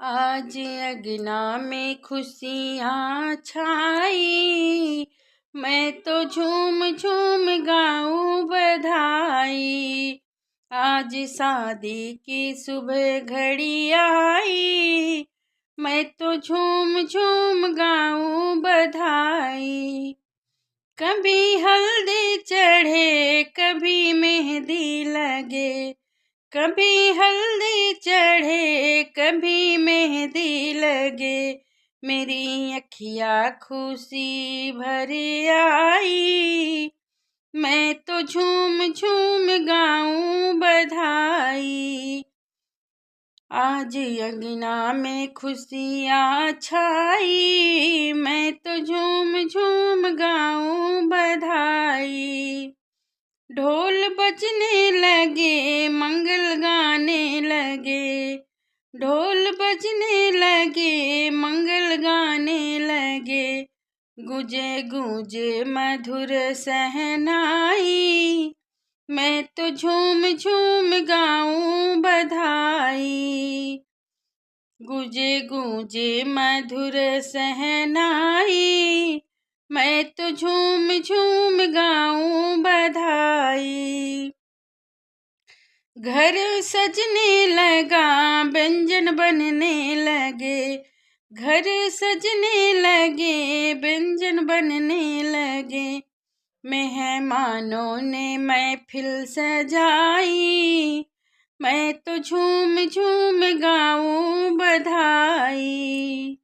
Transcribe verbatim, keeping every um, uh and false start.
आज अंगना में खुशियाँ छाई, मैं तो झूम झूम गाऊं बधाई। आज शादी की शुभ घड़ी आई, मैं तो झूम झूम गाऊं बधाई। कभी हल्दी चढ़े, कभी मेहंदी लगे, कभी हल्दी चढ़े, कभी मेहंदी लगे, मेरी अखिया खुशी भर आई। मैं तो झूम झूम गाऊं बधाई। आज अंगना में खुशियाँ छाई, मैं तो झूम झूम गाऊं बधाई। ढोल बजने लगे, मंगल गाने लगे, ढोल बजने लगे, मंगल गाने लगे, गूंजे गूंजे मधुर शहनाई। मैं तो झूम झूम गाऊं बधाई। गूंजे गूंजे मधुर शहनाई, मैं तो झूम झूम गाऊं बधाई। घर सजने लगा, व्यंजन बनने लगे, घर सजने लगे, व्यंजन बनने लगे, मेहमानों ने महफिल सजाई। मैं तो झूम झूम गाऊं बधाई।